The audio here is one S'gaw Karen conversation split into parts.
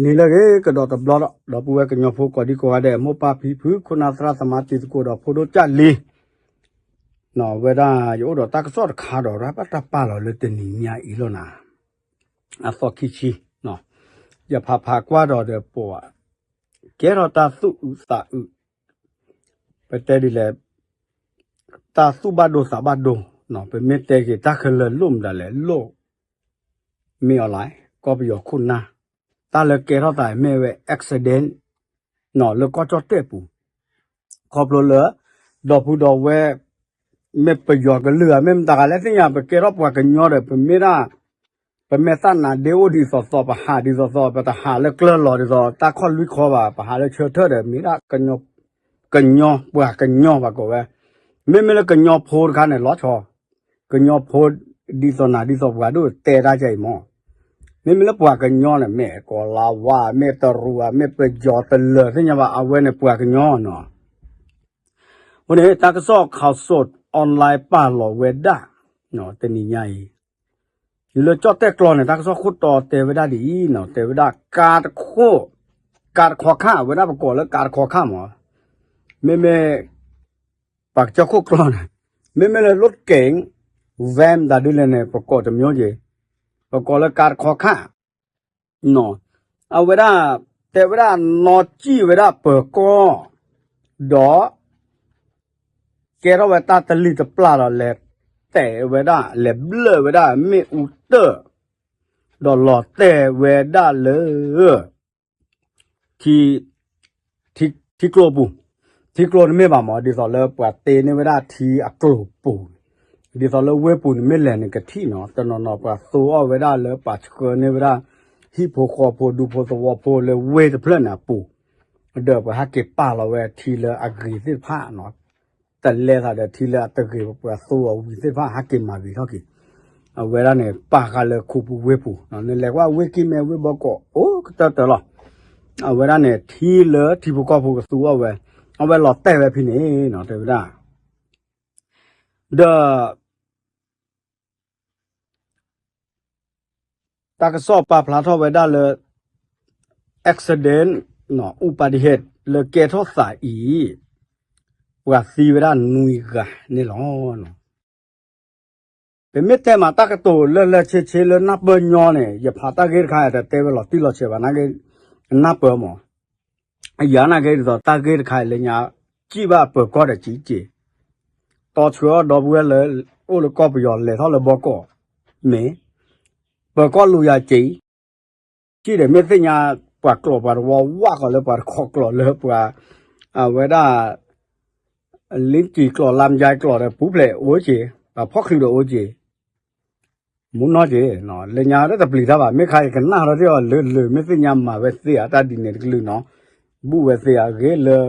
နံၤလၢအဂ့ၤကဒီးတဘျီဒီး ဒီပုၢ်ဝဲၢ်ကညီဖိကိးဒံကိးဂၤဒဲး မိၢ်ပၢ်ဖံဖု ခိၣ်နၢ်သရၣ်သမါတံၤသကိးဒီးဖိဒိၣ်ကၢ်လံၤ, ဝဲဒၣ်ယအိၣ်ဒီးတၢ်ကစီၣ်တခါဒီး တၢ်ပာ်လီၤလၢတနံၤညါအံၤလီၤနၤ, အသီခံဆံ, ယဖးဖးကွၢ်ဒီးဒီးပှၤ ကဲထီၣ်တၢ်သူၣ်အုးသးအုး, ပတဲဒ်လဲၣ်, တၢ်သူၣ်ဘၣ်ဒိသးဘၣ်ဒိ, ပမ့ၢ်တဲက့ၤတၢ်ခဲလၢာ်လိၣ်မတၤလဲၣ်လိၣ် မ့ၢ်အီၤလဲၣ် ကီၢ်ပယီၤခိၣ်နၢ်, တၢ်လၢကဲထီၣ်သးမ့ၢ်ဝဲ accident လၢကီၢ်ကၠီၣ်တဲၣ်ပူၤ, ခီဖျိလၢ ဒီပုၢ်ဒီဝဲၢ် မ့ၢ်ပယီၤကလုာ်ဧါ မ့ၢ်မတၤဂၤလဲၣ်သ့ၣ်ညါ ပကဲထီၣ်ပှၤကညီဒီး ပမ့ၢ်ဒၣ် ပမဲာ်သၣ်နါဒ့အိၣ်ဒ်သိးသိး ပဟးဒ်သိးသိး ပတဟးလၢကျၢၢ်လီၤဒ်သိး တၢ်ခီၣ်လွံၢ်ခီဘၣ် ပဟးလၢဆၢထၢၣ်ဒီး မ့ၢ်ဒၣ် ကညီ ပှၤကညီဘၣ်ကိးဝဲ, မ့မ့ၢ်လၢကညီဖိတခါန့ၣ် လီၤဆီ, ကညီဖိ ဒ်သိးနၤဒ်သိးပှၤဒိၣ်တဲတၢ်ကအံၤမး, မ့မ့ၢ်လၢပှၤကညီန့ၣ် မ့ၢ်ကီၤလါဝါ မ့ၢ်တရူး မ့ၢ်ပယီၤတလၢာ်သ့ၣ်ညါဘၣ် အဝဲန့ၣ်ပှၤကညီနီၤ, အဃိန့ၣ် တၢ်ကစီၣ် Khaosod Online ပာ်လီၤဝဲဒၣ် တနံၤညါအံၤ လၢကၠီၣ်တဲၣ်ကျီန့ၣ် တၢ်ကစီၣ်ခိၣ်တီတဲဝဲဒၣ်ဒ်အံၤနီၤ တဲဝဲဒၣ် ကးတခိၣ်, ကးတခီခါ အဝဲဒၣ်ပကိးလၢကးတခီခါမး, မ့မ့ၢ် ပှၤကစၢၢ်ခိၣ်ကျီန့ၣ် မ့မ့ၢ်လၢ รถเก๋ง van တၢ်ဒ်လဲၣ်န့ၣ် ပကိးတမျိုးက့ၤ, ပကိးလၢကးတခီခါ အဝဲဒၣ် တဲဝဲဒၣ်နီၢ်စံၣ်ဝဲဒၣ်ပၢၤကီၢ် ဒီး ကဲထီၣ်ဝဲတၢ်တလံၤတပျၢ်ဒီးလဲၤတဲာ်ဝဲဒၣ် လဲၤဘျၢၣ်ဝဲဒၣ်မ့ၣ်အူတၢၣ် ဒီးလီၤတဲာ်ဝဲဒၣ်လၢ ထံ ထံကျိပူၤ, ထံကျိန့ၣ်မ့ၢ်ဘၣ်မး ဒ်သိးလၢပှၤတ့န့ၢ်ဝဲဒၣ်ထံအကျိၤပူၤ, ဒ်သိးလၢဝ့ၢ်ပူၤန့ၣ်မ့ၢ်လဲၤန့ၣ်ကထံၣ်နီၤ တနီၤနီၤပှၤသိအီၣ်ဝဲဒၣ်လၢပှၤဆှၢန့ၢ်ဝဲဒၣ် ဟံၣ်ဖိဃီဖိဒူဖိသဝီဖိလၢဝ့ၢ်တဖျၢၣ်န့ၣ်အပူၤ, ဒီးပှၤဟဲက့ၤပာ်လီၤဝဲထံလၢအဂ့ၤသ့ၣ်တဖၣ်နီၤ တလဲၤသးဒီးထံလၢအတဂ့ၤ ပှၤသိအီၤဝံၤသ့ၣ်တဖၣ် ဟဲက့ၤမၤဂ့ၤထီၣ်က့ၤ, အဝဲဒၣ်န့ၣ် ပာ်ဃာ်လၢခူပူၤဝ့ၢ်ပူၤ, နလဲၤကွၢ်ဝ့ၢ်ကံၢ်မဲ ဝ့ၢ်ဘီကီး အိၣ်ကတၢၢ်တၢၢ်လီၤ, အဝဲဒၣ်န့ၣ် ထံလၢထံဖိကီၢ်ဖိကသူအီၣ်ဝဲ, အဝဲလီၤတဲာ်ဝဲဖဲန့ၣ်နီၤ တဲဝဲဒၣ်, ဒီး တၢ်ကစီၣ်ပာ်ဖျါထီၣ်ဝဲဒၣ်လၢ accident နီၤ อุบัติเหตุ လၢကဲထီၣ်သးအံၤ ပှၤသံဝဲဒၣ်နွံဂၤန့ၣ်လီၤ. ပမ့ၢ်တဲမးတၢ်ကတိၤလၢလၢဆ့ဆ့လၢနၢ်ပၢၢ်ညီန့ၣ် ယဖးတၢ်ဂ့ၢ်တခါအံၤ တတဲဝဲလီၤတံၢ်လီၤဆဲးဘၣ် နၢ်ပၢၢ်မး, ယၤနာ်က့ဒ်သိး တၢ်ဂ့ၢ်တခါအံၤလၢညါ စံၣ်ဘၣ်ပၢၤကီၢ်ဒီးစံၣ်က့ၤ တီဆှၢအီၣ်ဒီပုၢ်ဝဲၢ်လၢ အိၣ်လၢကီၢ်ပယီၤလဲၤထီၣ်လၢဘီကီး မ့ၢ် ပၢၤကီၢ်လူၤယၤစ့ၢ်, စံၣ်ဒီးမ့ၢ်သ့ၣ်ညါ ပှၤကျိာ်ပှၤတဝီဝၣ်ဃီလၢပှၤတခီကျိာ်လၢပှၤ အဝဲဒၣ် လ့ကံၤကျိာ်လါမယါကျိာ်ဒီးပူၤဖျဲးအိၣ်က့ၤ, ပှၤဖီၣ်ချုးဒီးအိၣ်က့ၤ, မူနီၢ်က့ၤ, လၢညါတပျံၤတၢ်ဘၣ် မ့ၢ်ခါအံၤကနၣ်ထီၣ်ထံၣ်အီၤလၢလၢ မ့ၢ်သ့ၣ်ညါမၤဝဲသ့ဧါ တၢ်ဒ်န့ၣ်တကလုာ်နီၤ, ဘူၣ်ဝဲသ့ဧါ ဂ့ၤလၢ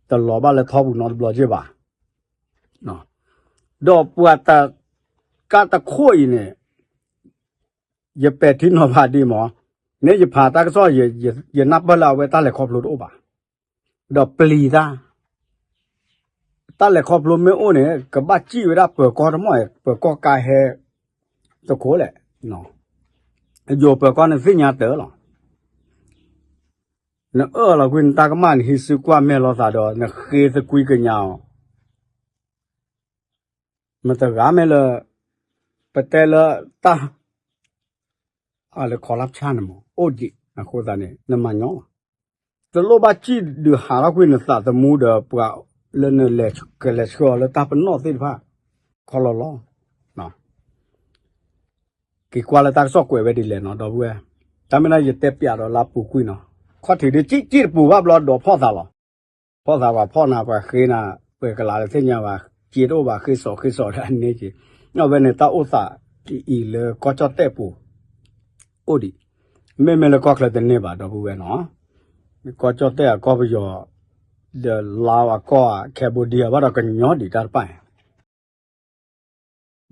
တလီၤဘၣ်လၢထီပူၤနီတဘျီက့ၤဘၣ်. ဒီးပှၤတ ကးတခိၣ်အံၤန့ၣ် ယပဲာ်ထံနီၤဖးဒံးမး, မ့ၢ်ယဖးတၢ်ကစီၣ် ယနၢ်ပၢၢ်လၢအဝဲတၢ်လဲၤခီဖျိတအိၣ်ဘၣ်, ဒီးပျံၤတၢ် တၢ်လဲၤခီဖျိမ့ၢ်အိၣ်န့ၣ် ကဘၣ်စံၣ်ဝဲဒၣ်ပၢၤကီၢ်တမီၢ် ပၢၤကီၢ်ကါဟဲ တခိၣ်လဲၣ်, ယိၤပၢၤကီၢ်န့ၣ်သ့ၣ်ညါတၢ်လီၤ. နအၢၣ်လီၤကွံာ်နတၢ်ကမၣ် နဟံးစုကွၢ်မဲာ်လိာ်သးဒီး နဃ့သကွံၢ်ကညးအီၤ, မတၤတဂၤမ့ၢ်လၢ ပတဲလၢတၢ် အလၢ corruption န့ၣ်မး အိၣ်ဒံး အဃိသတးန့ၣ် နမၤညီလီၤ. တလိၣ်ဘၣ်စံၣ်ဒုးဟးထီၣ်ကွံာ်နသးသမူဒီးပှၤလၢနလဲၤကလဲၤဆှၢအီၤလၢတၢ်ပနီၣ်သ့ၣ်တဖၣ် ခီလီၤလီၤ. က့ၤကွၢ်လၢတၢ်ကစီၣ်ကွဲးဝဲဒ်လဲၣ်နီၤ ဒီပုၢ်ဝဲၢ်, တၢ်မ့ၢ်ဒၣ်ယတဲပျးဒီးလၢပူၤကွံာ်နီၤ, ခီၣ်ထံးဒ်စံၣ်စံၣ်တပူၤဘၣ်ဘျီဒီးဖီၣ်သးလီၤ. ဖီၣ်သးပှၤဖီၣ်နၤ ပှၤဃ့နၤ ပှဲၤကလးလၢသ့ၣ်ညါဘၣ်, စ့တအိၣ်ဘၣ် ဃ့စိာ်ဃ့စိာ်ဒီးအန့ၢ်က့ၤ, အဝဲန့ၣ်တၢ်အိၣ်သးအံၤလၢကီၢ်ကၠီၣ်တဲၣ်ပူၤ အိၣ်ဒံး, မ့မ့ၢ်လၢကီၢ်ချၢတန့ၢ်ဘၣ် ဒီပုၢ်ဝဲၢ်နီၤ, ကီၢ်ကၠီၣ်တဲၣ်အကီၢ်ပယီၤ ဒီးလါအကီၢ် Cambodia ဘၣ်ဒီးကညီဒံးတၢ်တဖၣ်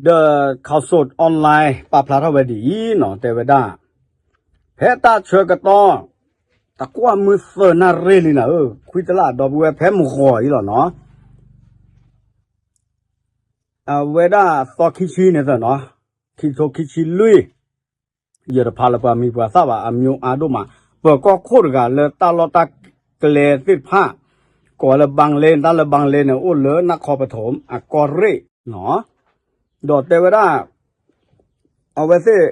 ဒီး Khaosod Online ပာ်ဖျါထီၣ်ဝဲဒ်အံၤနီၤ တဲဝဲဒၣ်, ဖဲတၢ်ဆၢကတီၢ် တကွၢ်မုၢ်သၢနၣ်ရံၣ်လံနၤဧၢ, ခွံတလး ဒီပုၢ်ဝဲၢ် ဖဲမုၢ်ဂီၤအံၤလီၤနီၤ, အဝဲဒၣ်သီခံဆံန့ၣ်သနီၤ, ခံထိခံဆံလွံၢ်, ယတဖးလၢပှၤမံၤပှၤသၣ်ဘၣ် အမျိုးအါဒိၣ်မး, ပၢၤကီၢ်ခိၣ်တဂၤလၢတၢ်လီၢ်တၢ်ကျဲသ့ၣ်တဖၣ် ကိးဝဲလၢ ဘၣ်လ့ၣ်, တၢ်လၢ ဘၣ်လ့ၣ် န့ၣ် အိၣ်လၢနၢ်ခီပထိၣ်အကီၢ်ရ့ၣ်နီၤ. ဒီးတဲဝဲဒၣ် အဝဲသ့ၣ်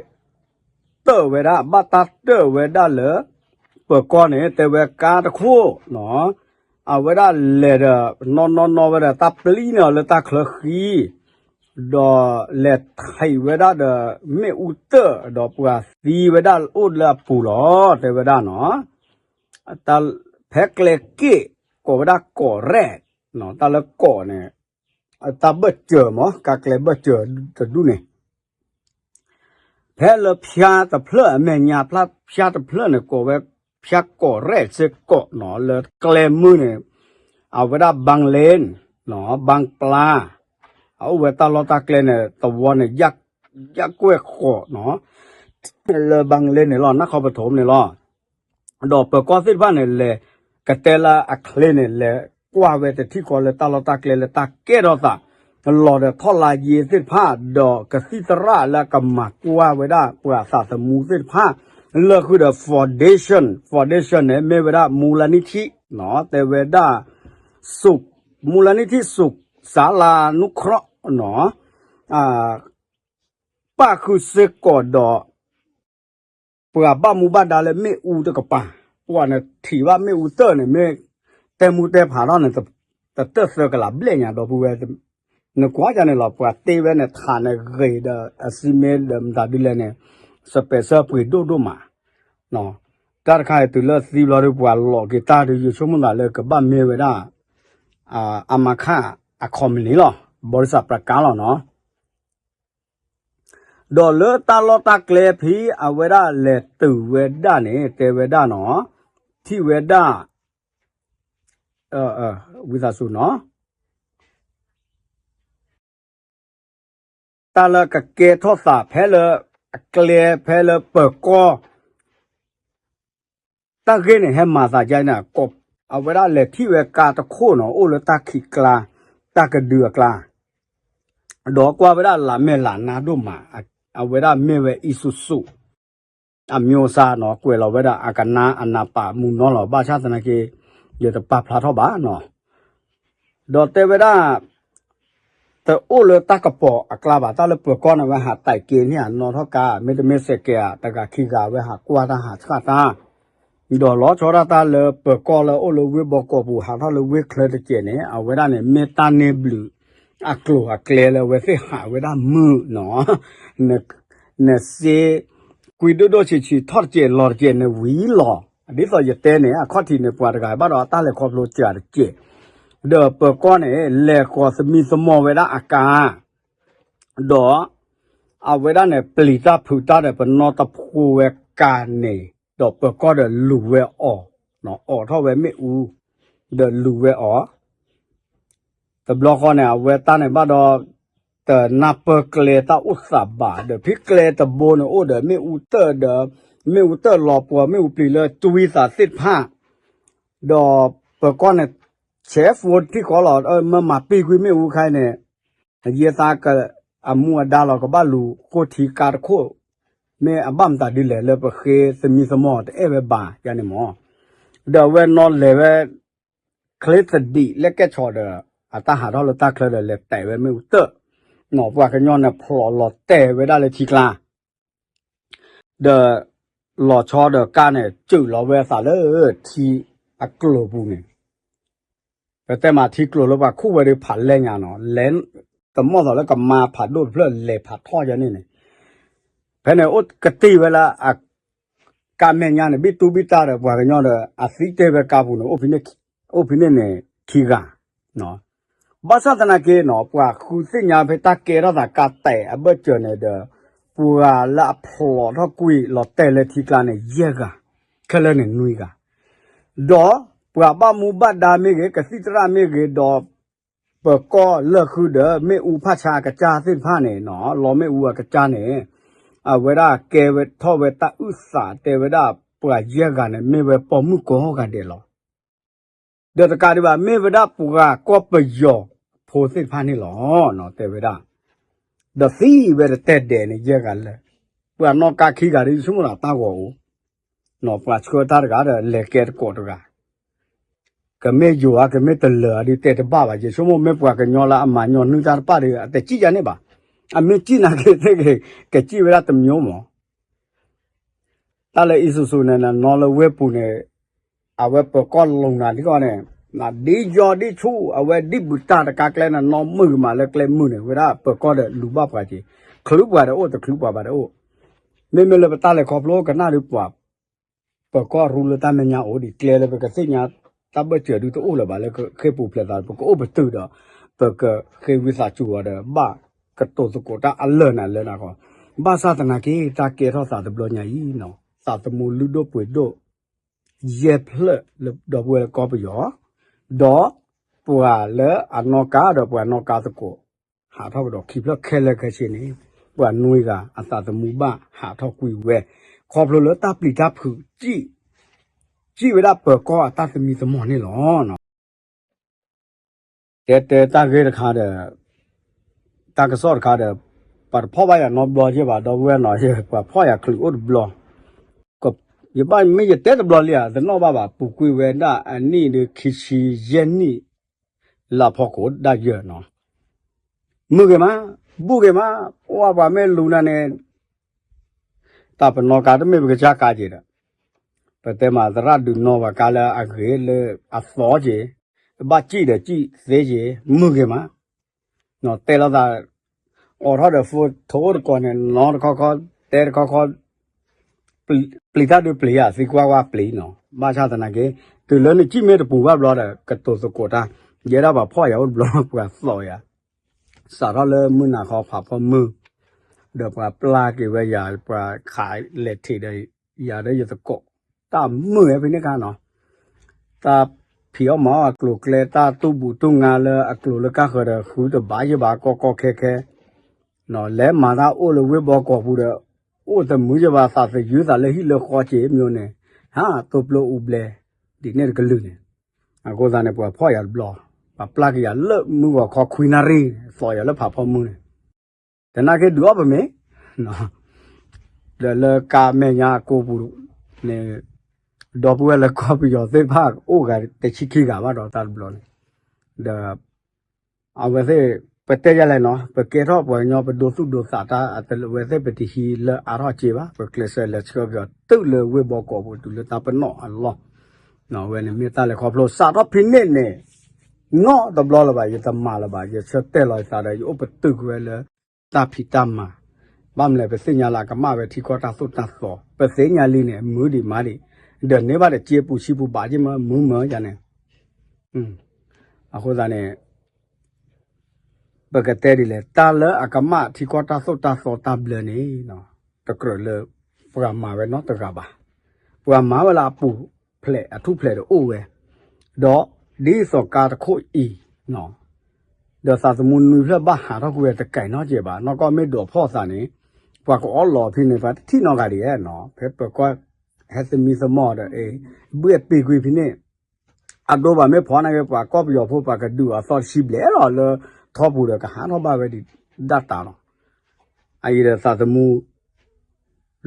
တၢၣ်ဝဲဒၣ် ဘၣ်တၢ်တၢၣ်ဝဲဒၣ်လၢ ပၢၤကီၢ်န့ၣ် တဲဝဲကါတခိၣ်နီၤ, အဝဲဒၣ်လဲၤဒီး နီၢ်နီၢ်နီၢ်ဝဲဒီး တၢ်ပျံၤန့ၢ်အီၤလၢတၢ်ချၢဃံ, ဒီးလဲၤထံးဝဲဒၣ်ဒီး မ့ၣ်အူတၢၣ် ဒီးပှၤသံဝဲဒၣ်အိၣ်လၢအပူၤလီၤ တဲဝဲဒၣ်နီၤ. ဖဲကျဲက့ၣ် ကိးဝဲဒၣ်ကီးရဲၣ်, တၢ်လၢကီးန့ၣ် တၢ်ဘၢၣ်စၢၤမး ကါကျဲဘၢၣ်စၢၤတဒူၣ်န့ၣ် ဖဲလၢဖၠါတဖျၢၣ် အမဲာ်ညါဖျါ ဖၠါတဖျၢၣ်န့ၣ် ကိးဝဲဖၠါကီးရဲၣ်စ့ၢ်ကီးနီၤ လၢကျဲမုၢ်န့ၣ် အဝဲဒၣ် ဘၣ်လ့ၣ်နီၤ ဘၣ်ပျါ အအိၣ်ဝဲတၢ်လီၢ်တၢ်ကျဲန့ၣ် သဝီန့ၣ် ယၣ်ကွဲၢ်ဃီးနီၤ လၢ ဘၣ်လ့ၣ် န့ၣ်လီၤ နၢ်ခီပထိၣ်န့ၣ်လီၤ. ဒီးပၢၤကီၢ်သ့ၣ်တဖၣ်န့ၣ် လဲၤကတဲလၢအချ့န့ၣ် လဲၤကွၢ်ဝဲတထံၣ်ဃီလၢတၢ်လီၢ်တၢ်ကျဲလၢတၢ်ကဲထီၣ်သး လီၤဒီးထီၣ်လါယ့သ့ၣ်တဖၣ် ဒီးကသံၣ်သရၣ်လၢအကမၤကွၢ်ဝဲဒၣ်ပှၤသးသမူသ့ၣ်တဖၣ် လၢဃုာ်ဒီး foundation, foundation န့ၣ် မ့ၢ်ဝဲဒၣ် မူလနိထံၣ်နီၤ တဲဝဲဒၣ် မူလနိထံၣ် စူးစးလါနူခရီးနီၤ ပၣ်ဃုာ်စ့ၢ်ကီးဒီး ပှၤဘၣ်မူဘၣ်ဒါလၢမ့ၣ်အူတကပၤ, ပှၤန့ၣ်ထံၣ်ဘၣ်မ့ၣ်အူတၢၣ်န့ၣ် မ့ၢ်တဲမူတဲဖးထီၣ်န့ၣ် တတၢၢ်သၢကလးဘျဲၣ်ညါဒီပုၢ်ဝဲၢ်, နကွၢ်ကန့ၣ်လီၤ ပှၤတ့ဝဲန့ၣ်ထးန့ၣ်ဂ့ၤဒီး အစံမ့ၢ်ဒီးမတၤဒ်လဲၣ်န့ၣ် စပဲးဆၢပှ့ၤဒိၣ်ဒိၣ်မး, တၢ်တခါအံၤတုၤလၢသံဘျီဒီး ပှၤလိးက့ၤတၢ်ဒီး ယဆိကမိၣ်သးလၢကဘၣ်မ့ၢ်ဝဲဒၣ် အမခ အ company လီၤ ဘီရံစၢ်ပြကါလီၤနီၤ. ဒီးလၢတၢ်လီၢ်တၢ်ကျဲဖဲအဝဲဒၣ်လဲၤတုၤဝဲဒၣ်န့ၣ် တဲဝဲဒၣ်နီၤ, ထံၣ်ဝဲဒၣ် ဝံသးစူၤနီၤ, တၢ်လၢကကဲထီၣ်သးဖဲလၢအကျဲဖဲလၢပၢၤကီၢ် တၢ်ဂ့ၢ်န့ၣ် ဟဲမၤသးဒ်န့ၣ် အဝဲဒၣ်လဲၤထံၣ်ဝဲကါတခိၣ်နီၤ အိၣ်လၢတၢ်ခံးကျါ, တၢ်ကဒုအကျါ, ဒီးကွၢ်ဝဲဒၣ်လၢမဲာ်လၢနါဒိၣ်မး, အဝဲဒၣ်မ့ၢ်ဝဲ Isuzu အမျိုးအစားနီၤ ကွဲးလီၤဝဲဒၣ်အကနါအနးပာ်မူနီၤလီၤ ဘၣ်ဆၣ်သနာ်က့ ယတပာ်ဖျါထီၣ်ဘၣ်နီၤ. ဒီးတဲဝဲဒၣ် တအိၣ်လၢတၢ်ကပီၤအကျါဘၣ် တၢ်လၢပၢၤကီၢ်န့ၣ် ဝဲဟးတဲာ်က့ၤန့ၢ်အနီၣ်ထီၣ်ကါ မ့တမ့ၢ်စဲးကဲးဧါ တဂၤခံဂၤဝဲဟးကွၢ်တၢ်ဟးဆှၣ်တၢ်, ဒီးလီၤဆီဒၣ်တၢ်လၢပၢၤကီၢ်လၢအိၣ်လၢဝ့ၢ်ဘီကီးပူၤ ဟးထီၣ်လၢဝ့ၢ်ချၢတကဲးန့ၣ် အဝဲဒၣ်န့ၣ် မ့ၢ်တၢ်န့ၢ်ဘျုးအကျိၤအကျဲလၢအဝဲသ့ၣ်ဟးဝဲဒၣ်မုာ်နီၤ နစ့ ကွံဒိၣ်ဒိၣ်ဆံးဆံး ထီၣ်တကဲးလီၤတကဲး နဝံၤလီၤ. ဒ်သိးယတဲန့ၣ် အခီၣ်ထံးန့ၣ် ပှၤတဂၤဘၣ်ဒီးအတၢ်လဲၤခီဖျိစှၤတကဲး, ဒီးပၢၤကီၢ်န့ၣ် လဲၤဃီၤသမံသမိးဝဲဒၣ်အကါ, ဒီး အဝဲဒၣ်န့ၣ် ပျံၤတၢ်ဖုးတၢ်ဒီး ပနီၢ်တဖိဝဲကါန့ၣ် ဒီးပၢၤကီၢ်ဒီးလူၤဝဲအီၤ, အိးထီၣ်ဝဲမ့ၣ်အူ ဒီးလူၤဝဲအီၤ တဘျီဃီန့ၣ် အဝဲတၢ်န့ၣ်ဘၣ်ဒီး တနၢ်ပၢၢ်ကျဲတၢ်အိၣ်သးဘၣ် ဒီးဖဲကျဲတဘိန့ၣ်အိၣ်ဒီး မ့ၣ်အူတၢၣ်ဒီး မ့ၣ်အူတၢၣ်လီၤပှီၤ မ့ၣ်အူပျံၤလၢတွံသးသ့ၣ်တဖၣ်, ဒီးပၢၤကီၢ်န့ၣ် ဆဲးဖိထံၣ်ဃီလီၤ မ့ၢ်မၤပံာ်ကွံာ်မ့ၣ်အူခါအံၤန့ၣ် ယဲသးက အမူအဒါလီၤ ကဘၣ်လူၤဃိထံကါတခိၣ်, မ့ၢ်အဘၣ်မတၤဒ်လဲၣ်လၢပဃ့သမံသမိးတအဲၣ်ဝဲဘၣ်ယၤန့ၣ်မး, ဒီးအဝဲနီၤလဲၤဝဲ ချ့သဒံးလၢကဲၣ်ဆိးဒီး အတၢ်ဟးထီၣ်လၢတၢ်ချၢဒီးလဲၤတဲာ်ဝဲမ့ၣ်အူတၢၣ်, နီၤပှၤကညီန့ၣ်ဖျိးလီၤတဲာ်ဝဲဒၣ်လၢထံကျါ ဒီး လီၤဆီဒီးကါန့ၣ် စၢၢ်လီၤဝဲအသးလၢထံအကျိၤပူၤန့ၣ်, ပတဲမးထံကျိၤလၢပှၤခူၣ်ဝဲဒီးဖးလဲၢ်ညါနီၤ, လဲၤ တမီၢ်သိးလၢကမါဖးဒိၣ်တဖျၢၣ်လဲၤဖးထီၣ်ယၤန့ၣ်န့ၣ်, ဖဲန့ၣ်အိၣ်ကတံၢ်ဝဲလၢအ ကါမဲာ်ညါန့ၣ် ဘံၣ်တူဘံၣ်တၢ်ဒီးပှၤကညီဒီး အသံတဲဝဲကါပူၤန့ၣ် အိၣ်ဖဲန့ၣ်န့ၣ်ခံဂၤ ဘၣ်ဆၣ်သနာ်က့နီၤ ပှၤဃုသ့ၣ်ညါဖဲတၢ်ကဲထီၣ်သးကါတဲာ်အဘၢၣ်စၢၤန့ၣ်ဒီး ပှၤလၢအဖျိးထီၣ်ကွံာ်လီၤတဲာ်လၢထံကျါန့ၣ် ယဲၢ်ဂၤ ခဲလၢာ်န့ၣ်နွံဂၤ, ဒီးပှၤဘၣ်မူဘၣ်ဒါမ့ၢ်ဂ့ၤ ကသံၣ်သရၣ်မ့ၢ်ဂ့ၤ ဒီးပၢၤကီၢ်လၢဃုာ်ဒီး မ့ၣ်အူဖးဆါအကစၢ်သ့ၣ်တဖၣ်န့ၣ်နီၤ လီမ့ၣ်အူအကစၢ်န့ၣ် အဝဲဒၣ်ကဲဝဲထီၣ်ဝဲတၢ်အုၣ်သးတဲဝဲဒၣ် ပှၤယဲၢ်ဂၤန့ၣ် မ့ၢ်ဝဲပိာ်မုၣ်ကိးဂၤဒဲးလီၤ. ဒီးတကးဒံးဘၣ် မ့ၢ်ဝဲဒၣ်ပှၤကီၢ်ပယီၤဖိသ့ၣ်တဖၣ်န့ၣ်လီၤ တဲဝဲဒၣ်, ဒီးသံဝဲတတဲဒဲးန့ၣ် ယဲၢ်ဂၤလၢာ်, ပှၤနီၣ်ကါခံဂၤဒီး ယဆိကမိၣ်သးတၢ်ဂီၤအိၣ်, ပှၤဆှၢတၢ်တဂၤဒီး လဲၤကဲတကိးတဂၤ ကမ့ၢ်ယိၤဧါ ကမ့ၢ်တလၢၤဧါဒုး တဲတဘၣ်ဘၣ်. ယဆိကမိၣ်မ့ၢ်ပှၤကညီလၢအမၤညီနုၢ်တၢ်တဖၣ်ဒီး အတစံၣ်ယၤန့ၣ်ဘၣ်. အမ့ၢ်စံၣ်နာ်က့သ့ၣ်ဂ့ၤ ကစံၣ်ဝဲဒၣ်တမျိုးမး. တၢ်လၢအံၤဆူၣ်ဆူၣ်န့ၣ် နနီၢ်လၢဝ့ၢ်ပူၤန့ၣ် အဝဲပၢၤကီၢ်လိၤနၤဒ်ကီးန့ၣ် ဒ်ယီၤဒ်ဆူၣ် အဝဲဒ်ဘူးတၢ်တကါကျဲန့ၣ် နီၢ်မုၢ်ကမၤလၢကျဲမုၢ်န့ၣ် ဝဲဒၣ်ပၢၤကီၢ်ဒီးလူၤဘၣ်ပှၤက့ၤ ချုးပှၤဒီးအိၣ် တချုးပှၤဘၣ်ဒီးအိၣ်. မ့မ့ၢ်လၢပတၢ်လဲၤခီဖျိကနၣ်ဒုးပှၤ ပၢၤကီၢ်ရူလၢတၢ်မဲာ်ညါအိၣ်ဒံး ကျဲလၢပကသ့ၣ်ညါတၢ်ဘၢၣ်စၢၤဒုးတအိၣ်လၢၤဘၣ် လၢဃ့ၢ်ပူၤဖျဲးသး ပကအိၣ်ပတုာ်ဒီး ပကဃ့ဝံသးစူၤအီၤဒီး ဘၣ်ကတိၤသကိးတၢ်အလၢၢ်နၤလၢနၤဃီ. ဘၣ်ဆၣ်သနာ်က့ တၢ်ကဲထီၣ်သးတဘျီညါအံၤနီၤ သးသမူလုၢ်ဒိၣ်ပှ့ၤဒိၣ် ယဲၢ်ဖျၢၣ်လၢဒီပုၢ်ဝဲၢ်လၢကီၢ်ပယီၤ ဒီးပှၤလၢအနီၣ်ကါဒီးပှၤနီၣ်ကါသကိး ဟးထီၣ်ကဒီးခံဖျၢၣ်ခဲလၢာ်ခဲဆ့န့ၣ် ပှၤနွံဂၤအသးသမူဘၣ်ဟးထီၣ်ကွံာ်ဝဲ ခီဖျိလၢတၢ်ပျံၤတၢ်ဖုး စံၣ်ဝဲဒၣ်ပၢၤကီၢ်အတၢ်သမံသမိးန့ၣ်လီၤ. တဲတဲတၢ်ဂ့ၢ်တခါဒီး တၢ်ကစီၣ်တခါဒီး ပှၤတဖီၣ်ဘၣ်ယၤနီတဘျီက့ဘၣ် ဒီပုၢ်ဝဲၢ်နီၤ ပှၤဖီၣ်ယၤချုးအိၣ်တဘျီ ယဘၣ်မ့ၢ်ယတဲတဘျီလံဧါ တနီၣ်ဘၣ်ဘၣ် ပူၤကွံာ်ဝဲဒၣ်အနံၣ်ဒီးခံဆံယဲၢ်နံၣ် လၢအဖီခိၣ်ဒၣ်ယဲၢ်နီၤ မုာ်ဂ့ၤမး ဘူၣ်ဂ့ၤမး အိၣ်ဝဲပှၤမ့ၢ်လူၤနၤန့ၣ် တၢ်ပနီၣ်ကါတမ့ၢ်ပကစၢ်ကါက့ၤဒီး ပတဲမးသရၣ်ဒုးနီၣ်ပှၤကါလၢအဂ့ၤလၢအသီက့ၤ ဘၣ်စံၣ်ဒီးစံၣ်သ့က့ၤ မုာ်ဂ့ၤမး တဲလိာ်သး အိးထီၣ်ဒီး phone ထိးအိၣ်တကိးန့ၣ် နီတခီခီ တဲတခီခီ ပျံၤတၢ်ဒုးပျံၤဧါ သံကွၢ်ကွၢ်ပျံၤနီၤ ဘၣ်ဆၣ်သနာ်က့ တုၤလၢနစံၣ်မ့ၢ်တပူၤဘၣ်ဘျီဒီး ကတိၤသကိးတၢ် ယဲဒၣ်ပှၤဖီၣ်ယၤအိၣ်တဘျီ ပှၤသီၣ်ယၤ စးထီၣ်လၢမုၢ်နၤခီဖးဖီမုၢ် ဒီးပှၤပျၢ်က့ၤဝဲယၤ ပှၤခးလဲၤထံးဒီးယၤဒီးယသကိး တၢ်မုာ်ဝဲဖဲန့ၣ်ခါနီၤ တၢ်ဖံးအီၣ်မၤအီၣ်အကျိၤအကျဲ တၢ်တူၢ်ဘူးတူၢ်ငါလၢအကျိၤလၢကၢ်ဃၢၤဒီး ဃုတဘၣ်ယဘၣ်ကီကီခဲခဲ လဲၤမၤတၢ်အိၣ်လၢဝ့ၢ်ဘီကီးပူၤဒီး အိၣ်တမုာ်ယဘၣ်သးသယုၢ်သးလၢဟံၣ်လၢဃီက့ၤမ့ၢ်န့ၣ် ဟးတိပျိအူဘျဲ ဒ်န့ၣ်တကလုာ်န့ၣ် အဃိသတးန့ၣ် ပှၤဖီၣ်ယၤတဘျီ ပှၤပျၢ်က့ၤယၤလၢမုၢ်ဂီၤခီခွံနၣ်ရံၣ် သီၣ်ယၤလၢဖးဖီမုၢ်န့ၣ် တနာ်က့ဒုးအီၣ်ပမ့ၤ ဒီးလၢကါမဲာ်ညါအကိပူၤန့ၣ် ဒီပုၢ်ဝဲၢ်လၢကီၢ်ပယီၤသ့ၣ်တဖၣ်အိၣ်ဂၤတဆံခံဂၤဘၣ်ဒီးတၢ်တဘျီန့ၣ် ဒီး အဝဲသ့ၣ် ပတဲယၤလဲၣ်နီၤ ပကဲထီၣ်ပှၤကညီ ပဒိသူၣ်ဒိသးတၢ် အဝဲသ့ၣ်ပတဟံးလၢအါထီၣ်က့ဘၣ် ပကျဲးစၢးလဲၤဆှၢက့ၤအီၤတုၤလၢဝ့ၢ်ဘီကီးပူၤ တုၤလၢတၢ်ပနီၣ်အလီၢ် အဝဲန့ၣ်မ့ၢ်တၢ်လဲၤခီဖျိ စးထီၣ်ဖဲန့ၣ်န့ၣ် နီတဘျီလၢၤဘၣ် ယတမၤလၢၤဘၣ် ယဆၢတဲာ်လီၤယသးဒီး ယအိၣ်ပတုာ်ကွံာ်ဝဲလၢ တၢ်ဖံးတၢ်မၤ ဘၣ်မနုၤလဲၣ် ပသ့ၣ်ညါလၢအကမၣ်ဝဲထံကီၢ်တၢ်သိၣ်တၢ်သီ ပသ့ၣ်ညါလံန့ၣ် မုာ်ဒံးမးဒံး ဒီးန့ၢ်ဘၣ်ဒီးစ့ပူၤဆံပူၤဘၣ်က့မး မုာ်မးယၤန့ၣ် အဃိသတးန့ၣ် ပကတဲဒ်လဲၣ် တၢ်လၢအကမၣ်ထံကီၢ်တၢ်သိၣ်တၢ်သီတၢ်ဘျၢန့ၣ် တကြၢးလၢ ပှၤမၤဝဲနီတဂၤဘၣ်. ပှၤမၤဝဲလၢအပူၤဖျဲးအထူၣ်ဖျဲးဒီးအိၣ်ဝဲ, ဒီးဒ်သိးကါတခိၣ်အံၤ ဒီးသးသမူနွံဖျၢၣ်ဘၣ်ဟးထီၣ်ကွံာ်ဝဲတကဲနီတစဲးဘၣ်. နီၢ်ကီၢ်မ့ၢ်ဒိးဖီၣ်သးန့ၣ် ပှၤကအီၣ်လီၤဖဲန့ၣ် ပှၤတထံၣ်နီတဂၤဒံးနီၤ. ဖဲပၢၤကီၢ်ဟဲသမံသမိးဒီး ဘုၣ်အဲၣ်ပ့ၤကွံာ်ဖဲန့ၣ် အဒိပှၤမ့ၢ်ဖီၣ်နာ်က့ ပှၤကီၢ်ပယီၤဖိ ပှၤကဒုးအသီတဆံဘျဲၣ်လီၤလၢထီပူၤဒီး ကဟးထီၣ်ဘၣ်ဝဲဒံးဒၣ်တၢ်လီၤ. အအံၤဒီးသးသမူ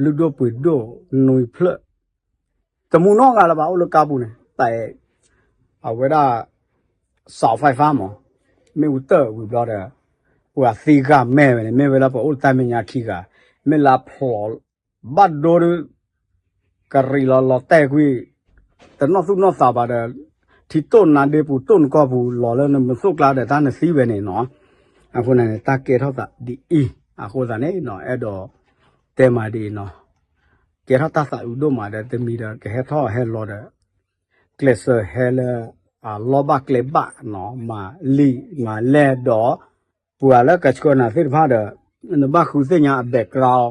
လုၢ်ဒိၣ်ပှ့ၤဒိၣ်နွံဖျၢၣ် တမူနီတဂၤလၢၤဘၣ် အိၣ်လၢကါပူၤန့ၣ် တၢ်အဲၣ် အဝဲဒၣ် စီၤဖဲဖးမး မ့ၣ်အူတၢၢ်ဝံၤဘျီဒီး ပှၤသံဂၤမဲာ်ဝဲန့ၣ် မ့ၢ်ဝဲလၢပှၤအိၣ်လၢတၢ်မဲာ်ညါခံဂၤ မ့ၢ်လၢအဖျိးဘၣ်ဒိဒီး ကရံးလီၤလီၤတဲာ်ကွံာ် တနီၣ်သူၣ်နီၣ်သးဘၣ်ဒီး ထံတိၢ်နါဒ့ပူၤတိၢ်နကီၢ်ပူၤလီၤလၢနမုၢ်သူၣ်ကျါဒီးတၢ်နသံဝဲန့ၣ်နီၤ. အဃိန့ၣ် တၢ်ကဲထီၣ်သးဒ်အံၤ အဃိသတးန့ၣ် အဲၣ်ဒိးတဲမးဒ်အံၤနီၤ. ကဲထီၣ်တၢ်သးအုးဒိၣ်မးဒီး တမံၤဒီးကဟဲထီၣ်ဟဲလီၤဒီး ကျဲးစၢးဟဲလၢအလီၢ်ဘၣ်ကျဲဘၣ်နီၤ မၤလံာ်မၤလဲၢ်ဒီး ပှၤလၢကဆှၢနၤသ့ၣ်တဖၣ်ဒီး နဘၣ်ဃုသ့ၣ်ညါအ background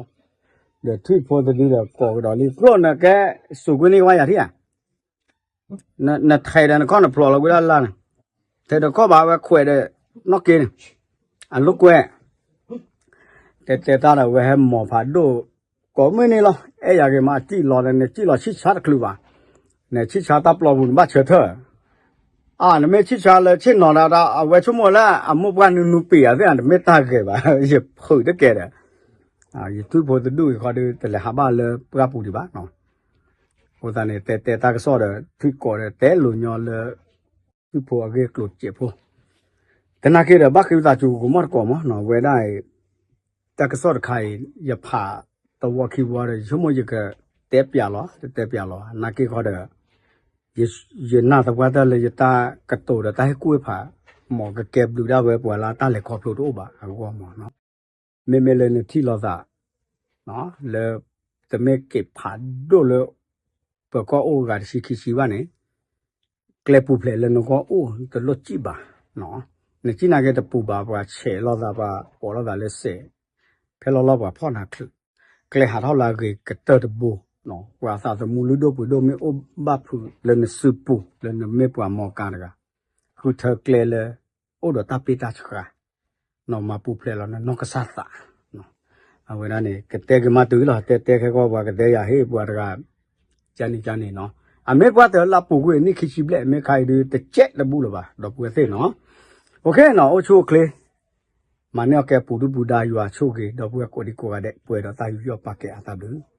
ဒီးထွံၣ်ဖိတဒုဒီးကိးကဒီးလံ ကျိၣ်နကဲစူးကွံာ်န့ၢ်ဝဲယၤထံၣ်ဧါ နထဲးဒီးနခီၣ်နဖျိးလီၤဝံၤဒၣ်လၢ်န့ၣ် ထဲးဒီးခီၣ်ဘၣ်ဝဲခွဲးဒီး နီၢ်က့န့ၣ် အလိာ်ကွဲ တဲတဲတၢ်ဒီးဝဲဟဲမိၢ်ဖးဒိၣ် ကိးမုၢ်နံၤလီၤ အဲၣ်ယၤဂ့ၤမး စံၣ်လီၤဒီး နစံၣ်လီၤဆံၣ်ဆါတချုးဘၣ် နဆံၣ်ဆါတၢ်ပျီပူၤ နဘၣ်ဆၢထၢၣ် အါ နမ့ၢ်ဆံၣ်ဆါလၢဆ့ၣ်နီၤဒၣ် အဝဲဆိကမိၣ်လၢအမိၢ်ပှၢ်နုနုပ့ၤဧါသ့ၣ် တမ့ၢ်တၢ်ဂ့ၤဘၣ် ယဖုးတကဲဒီး ယထွံၣ်ဖိတဒူၣ်အံၤဃီဒီး တလဲၤဟးဘၣ်လၢပှၢ်ပူၤဒံးဘၣ်နီၤ အဃိသတးန့ၣ် တဲတဲတၢ်ကစီၣ်ဒီး ထွံၣ်ကိးဒီး တဲလိာ်ညီလၢ ထွံၣ်ဖိအဂ့ၢ်အကျိၤစဲးဖိ, သနာ်က့ဒီး ဘၣ်ဃ့ဝံသးစူၤ ကမီၢ်တကိးမးနီၤ ဝဲဒၣ်အံၤ တၢ်ကစီၣ်တခါအံၤ ယဖးတဝီခံဝီဒီး ယဆိကမိၣ်ယကတဲပၠးလီၤ တတဲပၠးလီၤ နာ်က့ခီဒီး ယနာ်သပှၢ်တၢၢ်လၢ ယတၢ်ကတိၤဒီးတၢ်ဟ့ၣ်ကူၣ်ဟ့ၣ်ဖး မ်ကကဲဘျုးဒၣ်ဝဲပှၤလၢတၢ်လဲၤခီဖျိတအိၣ်ဘၣ်အဂီၢ်မးနီၤ. မ့မ့ၢ်လၢနထံၣ်လိာ်သး လၢ တမ့ၢ်က့ၤဖးဒိၣ်လၢ ပၢၤကီၢ်အိၣ်အဂၤတဆံခံဆံဘၣ်န့ၣ် ကျဲပူၤဖျဲးလၢနဂီၢ်အိၣ်တလိၣ်စံၣ်ဘၣ်. နစံၣ်နာ်က့တပူၤဘၣ် ပှၤဆဲးလိာ်သး ပှၤပိာ်လိာ်သးလၢစဲး ဖဲလီၤလီၢ်ပှၤဖီၣ်နၤချုး ကျဲဟးထီၣ်လၢအဂ့ၤကတၢၢ်တဘိ ပှၤသးသမူလုၢ်ဒိၣ်ပှ့ၤဒိၣ်မ့ၢ်အိၣ်ဘၣ်ဖုးလၢနစုပူၤ လၢနမ့ၢ်ပှၤမီကါတဂၤ ဃုထၢကျဲလၢ အိၣ်ဒီးတၢ်ပ့ၢ်တၢ်ဆှါ နီၢ်မၤပူၤဖျဲးလီၤနနီၢ်ကစၢ်သး အဝဲဒၣ်န့ၣ် ကတဲက့ၤမးတုၤလီၤ တဲတဲခဲကီၢ်ပှၤကတဲယၤဟ့ၣ်ပှၤတဂၤ ကန့ၣ်ကန့ၣ်နီၤ အမ့ၢ်ပှၤတလၢပူၤကွံာ်နံၣ်ခံဆံဘျဲၣ် မ့ၢ်ခါအံၤဒုးတကဲးတဘူၣ်လၢၤဘၣ် ဒီပုၢ်ဝဲၢ်သ့ၣ်နီၤ အိၣ်ခ့နီၤ အိၣ်ဆူၣ်အိၣ်ချ့ မၤန့ၢ်အီၣ်ကဲပူၤဒုၣ်ပူၤဒါယွၤဆိၣ်ဂ့ၤ ဒီပုၢ်ဝဲၢ်ကိးဒံကိးဂၤဒဲး ပှဲၤဒီးတၢ်ယူးယီၣ်ပာ်ကဲအသးဘျုး